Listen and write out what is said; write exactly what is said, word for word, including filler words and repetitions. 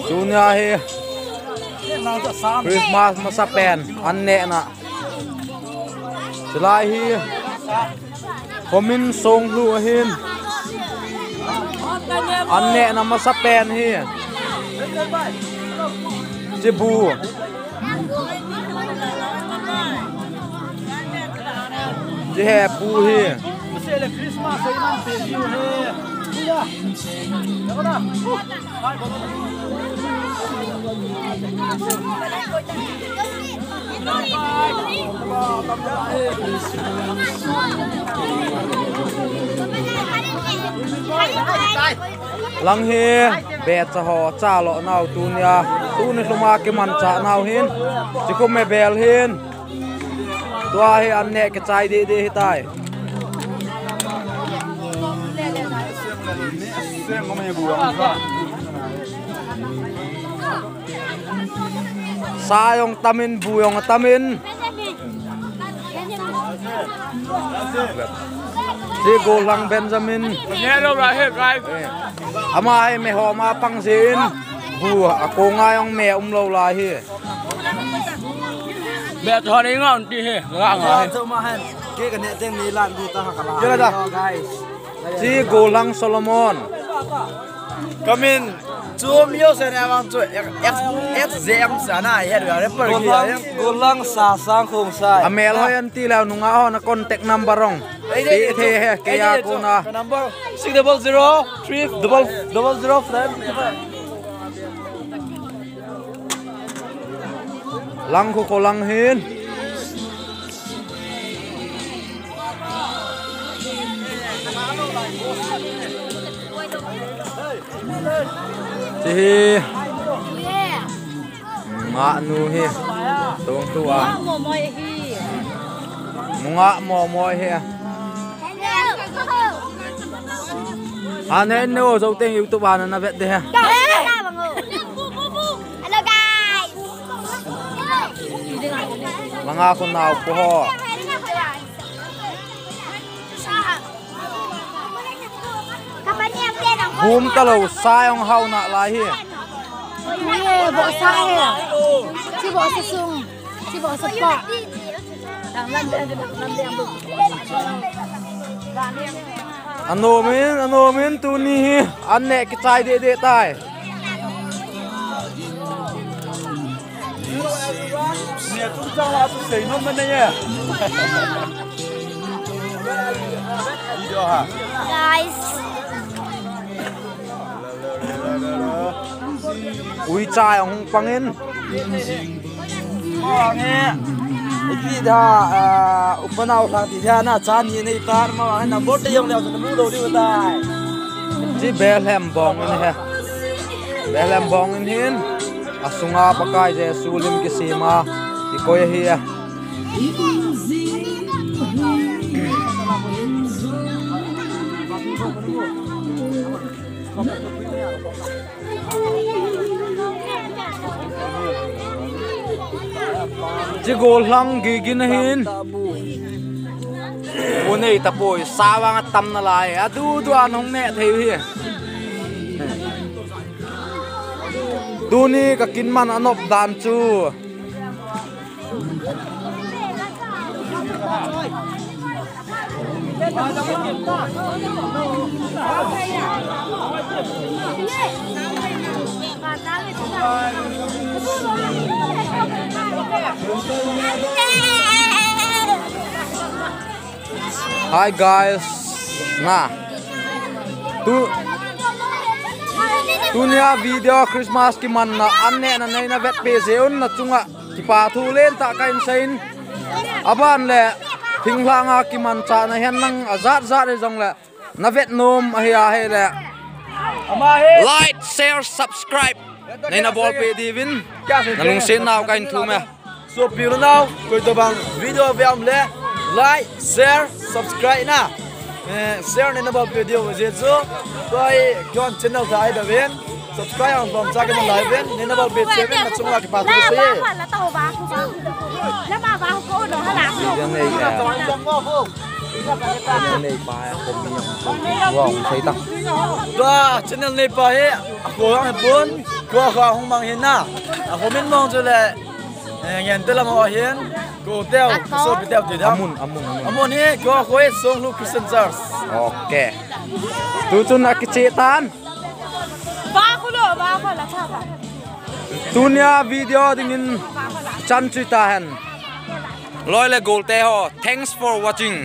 Tunia hi Christmas masapen an nehna. Chulai hi Khomin Songlhu ahin. An nehna masapen hi. Chibu. Chihe pu hi. Lang hi becha ho chalo nau tunia. Tuni lhuma kimancha nau hin. Chikume bel hin. Tua hi an neh kichai deh deh hitai. Sa jong tamin, bu jong tamin. Chi Golhang Benjamin. Ama hi me ho ma pang jin. Bu a konga jong me umlou lai hi. Be thon i ngon ti he, nga nga he. Choma hen. Ke ka ne teng ni lan bu ta ha ka la. Yo la da. Yo, guys. Chi Golhang Solomon. Kamin chu mi yo se ne mang chu X, X, X J M sa na he, rapper ki. Golhang, Golhang Sasang Khongsai. Amel hoi an ti lau nunga ho na contact number ong. Ei, ei, ei, the he, ke ya ko na. Ka number six double zero three double, double zero friend. Lang khu ko lang hin. Chi hi. Nga nu hi. Tong tu a. Nga mo mo hi. Nga mo mo hi. Hello. Ane ne o zo teng YouTube ana na vet de ha. Hello guys. Manga ko nau ko ho. Bum talo sa jong hau na lai hi. Ni bo sa he. Chi bo sa sung. Chi bo sa pa. Anom in, anom in tuni hi an neh kichai deh deh tai. Guys. Ui chai ahung pangin. Iti da, ah, upanau lang ti da na cha ni nei ta ma wa na bot de yong le na mu lo di wa tai. Chi Bethlehem bong in he. Bethlehem bong in hin. Asunga Pakai Jesu lim kisima. Kikoi ahi a. Chi Golhang Gigin ahin. Bu nei tapoi, sa vang atam nalai. Adu du an hung neh thei hi. Tuni ka kin man anop dan chu. Hi guys. Na. Tu, tunia video Christmas kimanna an nehna neina vetpeh jeh un na chunga kipa thu lentah kahin seiyin. Aban le thinglhanga kimanchahna hihen lang ajat jat hijongle na vet nom ahi ahile like, share, subscribe neina bolpeh diuvin na lungset nau kahin thum e. Sopi u le nao, koitobang video ve a um le like, share, subscribe na. Eh, share neina bolpeh diu jeh chu. Tua hi keiho channel tah ahi uvin. Subscribe ang bom cha ke na live in. Neina bolpeh diuvin na chunga kipa thu sei e. Yang nei e. Channel neipa hi, comment jong chu, tua hung sei ta. Tua channel neipa hi, akho hung hi pon, tua kho hung mang hin na. Akho min mong chu le, eh, Ngente lam a hin, Golteu, Golteu. Sopi teu ti dam. Amun, amun, amun. Amun hi, tua kho hi Songlhu Christian Church. Ok. Tu chun akichih tan. Ba khu lo, ba khu la tha ba. Tunia video dingin chan chu hita hen. Loi le Golte ho, thanks for watching.